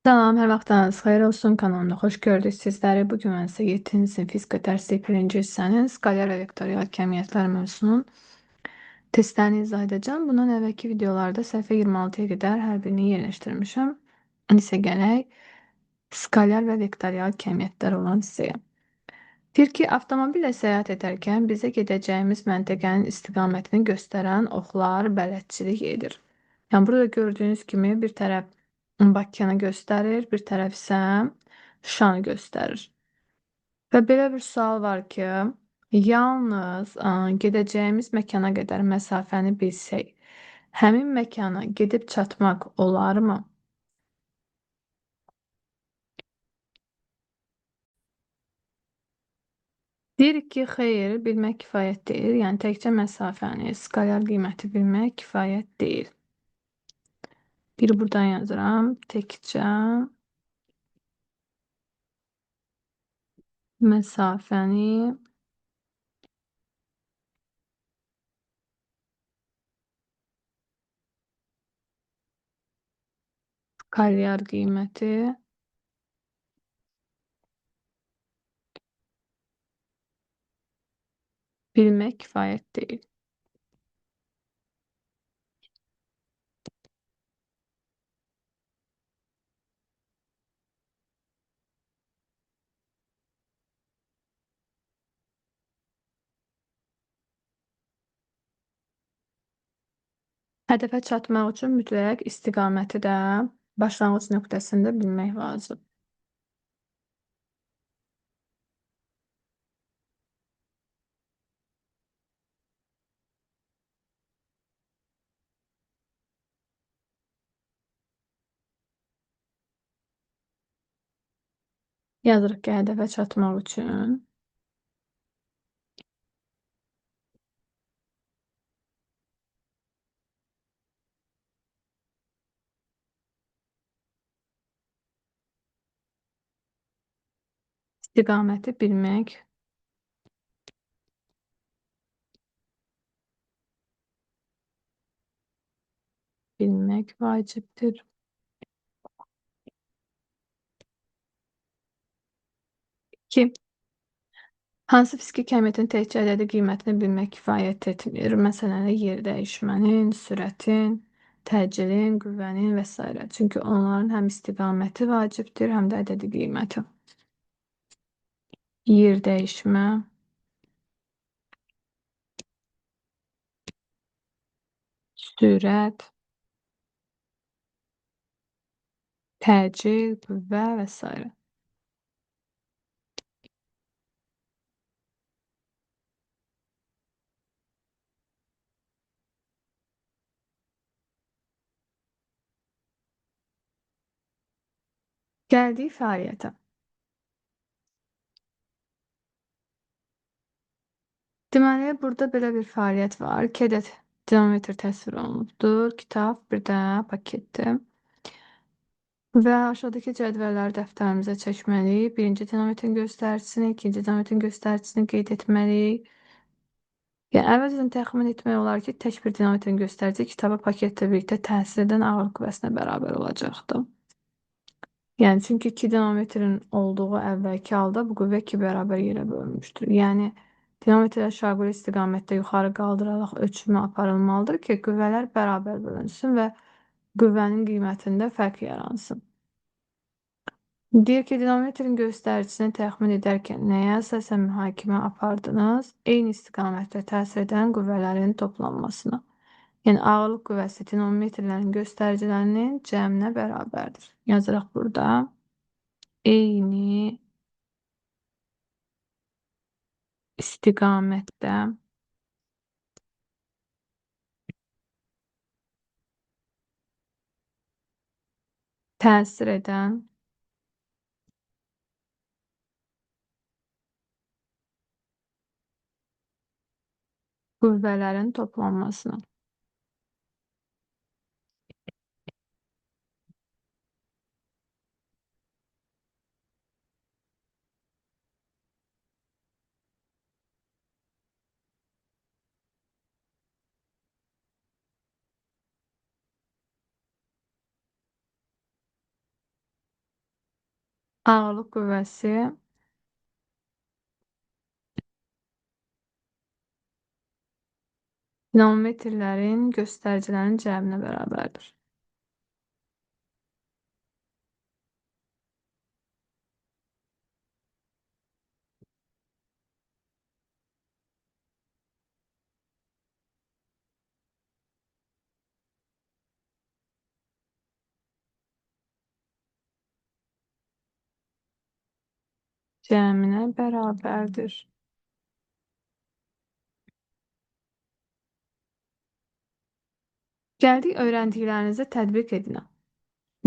Salam, hər vaxtınız xeyir olsun. Kanalımda xoş gördük sizləri. Bu gün mən sizə 7-ci sinif fizika dərsi 1-ci hissənin skalyar və vektorial kəmiyyətlər mövzusunun testlərini izah edəcəm. Bundan əvvəlki videolarda səhifə 26-ya qədər hər birini yerləşdirmişəm. İndi isə gələk skalyar və vektorial kəmiyyətlər olan hissəyə. Deyir ki, avtomobillə səyahət edərkən bizə gedəcəyimiz məntəqənin istiqamətini göstərən oxlar bələdçilik edir. Yəni, burada gördüyünüz kimi bir tərəf Bakını göstərir, bir tərəf isə Şuşanı göstərir. Və belə bir sual var ki, yalnız gedəcəyimiz məkana qədər məsafəni bilsək, həmin məkana gedib çatmaq olarmı? Deyirik ki, xeyr, bilmək kifayət deyil. Yəni, təkcə məsafəni, skalyar qiyməti bilmək kifayət deyil. Bir buradan yazıram. Təkcə məsafəni skalyar qiyməti bilmək kifayət deyil. Hədəfə çatmaq üçün mütləq istiqaməti də başlanğıc nöqtəsində bilmək lazımdır. Yazırıq ki, hədəfə çatmaq üçün istiqaməti bilmək vacibdir. 2. Hansı fiziki kəmiyyətin təkcə ədədi qiymətini bilmək kifayət etmir? Məsələn, yer dəyişmənin, sürətin, təcilin, qüvvənin və s. Çünki onların həm istiqaməti vacibdir, həm də ədədi qiyməti. Yer dəyişmə, sürət, təcil, qüvvə və s. Gəldik fəaliyyətə. Deməli, burada belə bir fəaliyyət var. 2 ədəd dinamometr təsvir olunubdur. Kitab, bir də paketdir. Və aşağıdakı cədvəlləri dəftərimizə çəkməliyik. Birinci dinamometrin göstəricisini, ikinci dinamometrin göstəricisini qeyd etməliyik. Yəni, əvvəlcədən təxmin etmək olar ki, tək bir dinamometrin göstəricisi kitaba paketlə birlikdə təsir edən ağırlıq qüvvəsinə bərabər olacaqdır. Yəni, çünki 2 dinamometrin olduğu əvvəlki halda bu qüvvə 2 bərabər yerə bölünmüşdür. Yəni, dinamometr aşağı istiqamətdə yuxarı qaldıraraq ölçümü aparılmalıdır ki, qüvvələr bərabər bölünsün və qüvvənin qiymətində fərq yaransın. Deyir ki, dinamometrin göstəricisini təxmin edərkən nəyə əsasən mühakimə apardınız? Eyni istiqamətdə təsir edən qüvvələrin toplanmasına. Yəni, ağırlıq qüvvəsi dinamometrlərin göstəricilərinin cəminə bərabərdir. Yazırıq burada. Eyni istiqamətdə təsir edən qüvvələrin toplanmasına. Ağırlıq qüvvəsi dinamometrlərin göstəricilərinin cəminə bərabərdir. Cəminə bərabərdir. Gəldik öyrəndiklərinizi tətbiq edin.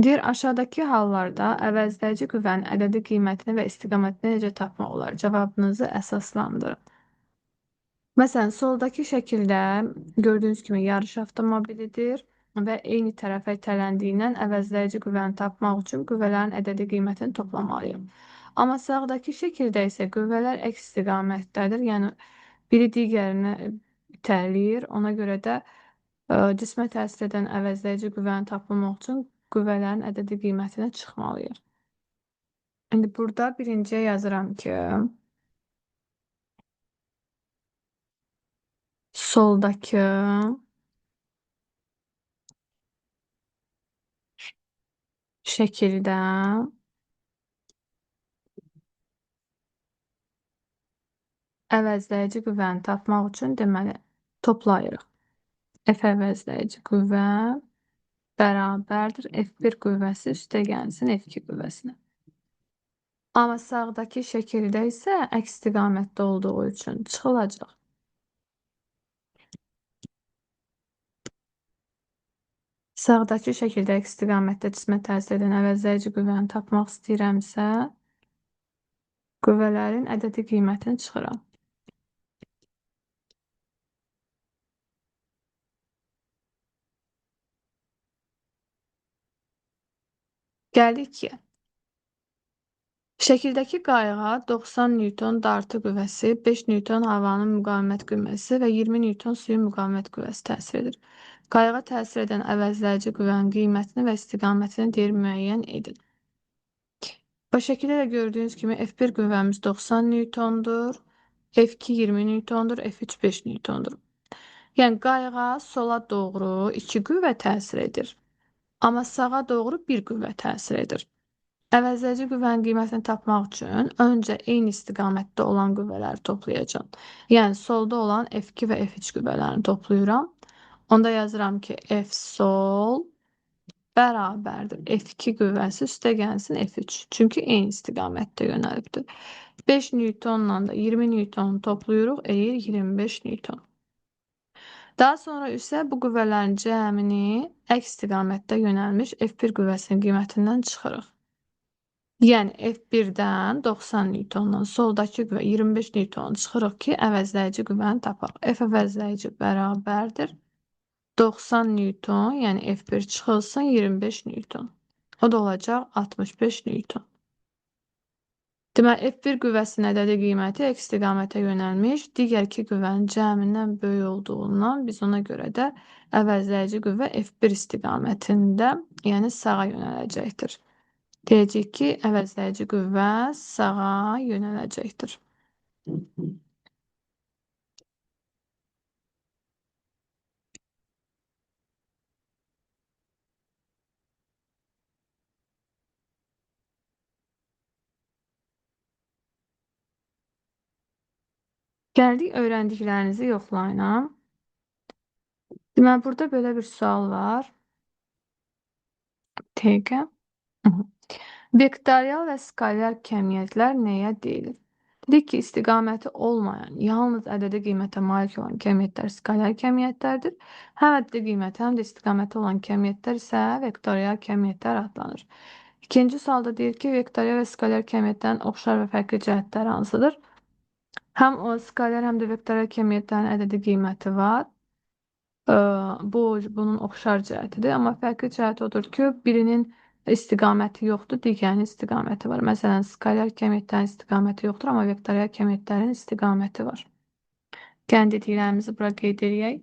Deyir, aşağıdakı hallarda əvəzləyici qüvvənin ədədi qiymətini və istiqamətini necə tapmaq olar? Cavabınızı əsaslandırın. Məsələn, soldakı şəkildə gördüyünüz kimi yarış avtomobilidir və eyni tərəfə itələndiyindən əvəzləyici qüvvəni tapmaq üçün qüvvələrin ədədi qiymətini toplamalıyıq. Amma sağdakı şəkildə isə qüvvələr əks istiqamətdədir. Yəni, biri digərini itələyir. Ona görə də cismə təsir edən əvəzləyici qüvvəni tapmaq üçün qüvvələrin ədədi qiymətinə çıxmalıyıq. İndi burada birinciyə yazıram ki, soldakı şəkildə əvəzləyici qüvvəni tapmaq üçün deməli toplayırıq. F əvəzləyici qüvvə bərabərdir F1 qüvvəsi üstə gəlsin F2 qüvvəsinə. Amma sağdakı şəkildə isə əks istiqamətdə olduğu üçün çıxılacaq. Sağdakı şəkildə əks istiqamətdə cismə təsir edən əvəzləyici qüvvəni tapmaq istəyirəmsə, qüvvələrin ədədi qiymətini çıxıram. Gəldik ki, şəkildəki qayığa 90 Newton dartı qüvvəsi, 5 Newton havanın müqavimət qüvvəsi və 20 Newton suyun müqavimət qüvvəsi təsir edir. Qayığa təsir edən əvəzləyici qüvvənin qiymətini və istiqamətini deyir müəyyən edin. Bu şəkildə də gördüyünüz kimi F1 qüvvəmiz 90 Newtondur, F2 20 Newtondur, F3 5 Newtondur. Yəni qayığa sola doğru 2 qüvvə təsir edir. Amma sağa doğru bir qüvvə təsir edir. Əvəzləyici qüvvənin qiymətini tapmaq üçün öncə eyni istiqamətdə olan qüvvələri toplayacağam. Yəni solda olan F2 və F3 qüvvələrini toplayıram. Onda yazıram ki, F sol bərabərdir F2 qüvvəsi üstə gəlsin F3. Çünki eyni istiqamətdə yönəlibdir. 5 Newtonla da 20 Newtonu toplayırıq, eləyir 25 Newton. Daha sonra isə bu qüvvələrin cəmini əks istiqamətdə yönəlmiş F1 qüvvəsinin qiymətindən çıxırıq. Yəni F1-dən 90 Newtondan soldakı qüvvə 25 Newton çıxırıq ki, əvəzləyici qüvvəni tapaq. F əvəzləyici bərabərdir 90 Newton, yəni F1 çıxılsın 25 Newton. O da olacaq 65 Newton. Deməli, F1 qüvvəsinin ədədi qiyməti əks istiqamətə yönəlmiş, digər iki qüvvənin cəmindən böyük olduğundan biz ona görə də əvəzləyici qüvvə F1 istiqamətində, yəni sağa yönələcəkdir. Deyəcək ki, əvəzləyici qüvvə sağa yönələcəkdir. Gəldik öyrəndiklərinizi yoxlayın. Deməli, burada belə bir sual var. Dəqiqə. Vektorial və skalyar kəmiyyətlər nəyə deyilir? Dedik ki, istiqaməti olmayan, yalnız ədədi qiymətə malik olan kəmiyyətlər skalyar kəmiyyətlərdir. Həm ədədi qiyməti, həm də istiqaməti olan kəmiyyətlər isə vektorial kəmiyyətlər adlanır. İkinci sualda deyir ki, vektorial və skalyar kəmiyyətlərin oxşar və fərqli cəhətləri hansıdır? Həm o skalyar, həm də vektorial kəmiyyətlərin ədədi qiyməti var. Bu, bunun oxşar cəhətidir. Amma fərqli cəhəti odur ki, birinin istiqaməti yoxdur, digərinin istiqaməti var. Məsələn, skalyar kəmiyyətlərin istiqaməti yoxdur, amma vektorial kəmiyyətlərin istiqaməti var. Gəlin dediklərimizi bura qeyd eləyək.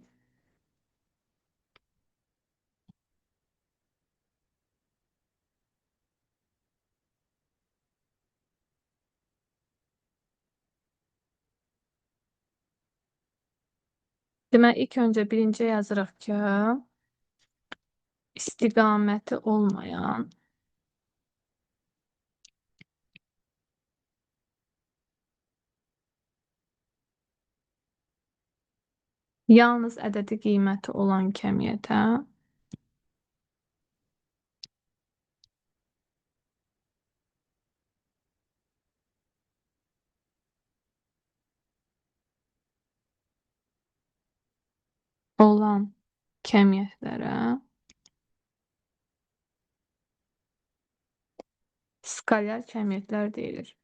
Demək, ilk öncə birinci yazırıq ki, istiqaməti olmayan yalnız ədədi qiyməti olan kəmiyyətə olan kəmiyyətlərə skalyar kəmiyyətlər deyilir.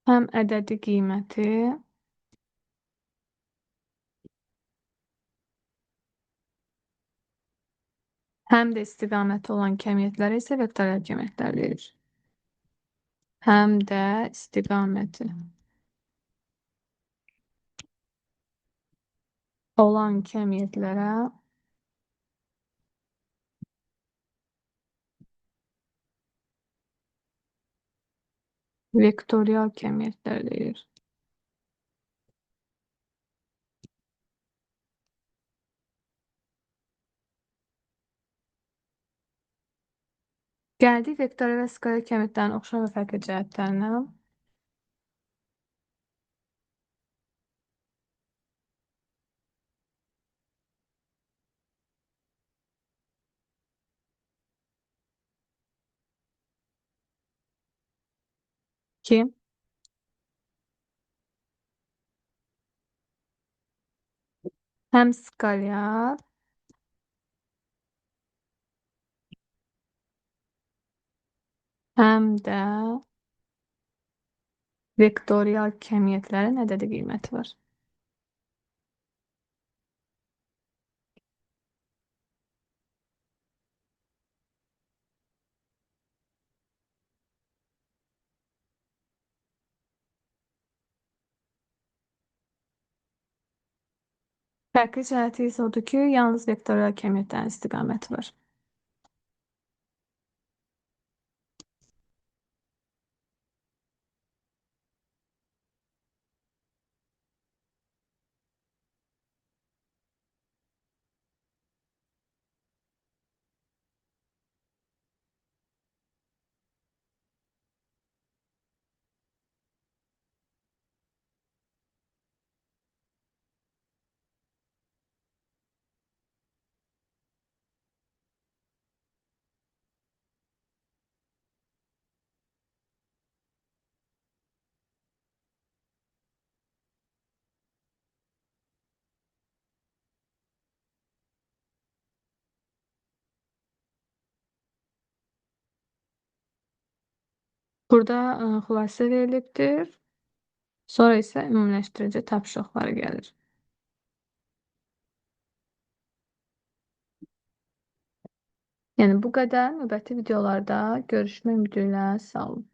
Həm ədədi qiyməti, həm də istiqaməti olan kəmiyyətlərə isə vektorial kəmiyyətlər deyilir. Həm də istiqaməti olan kəmiyyətlərə vektorial kəmiyyətlər deyilir. Gəldik vektorial və skalyar kəmiyyətlərin oxşar və fərqli cəhətlərinə. Ki, həm skalyar, həm də vektorial kəmiyyətlərin ədədi qiyməti var. Fərqli cəhəti isə odur ki, yalnız vektorial kəmiyyətlərin istiqaməti var. Burada xülasə verilibdir. Sonra isə ümumiləşdirici tapşırıqları gəlir. Yəni bu qədər. Növbəti videolarda görüşmək ümidi ilə. Sağ olun.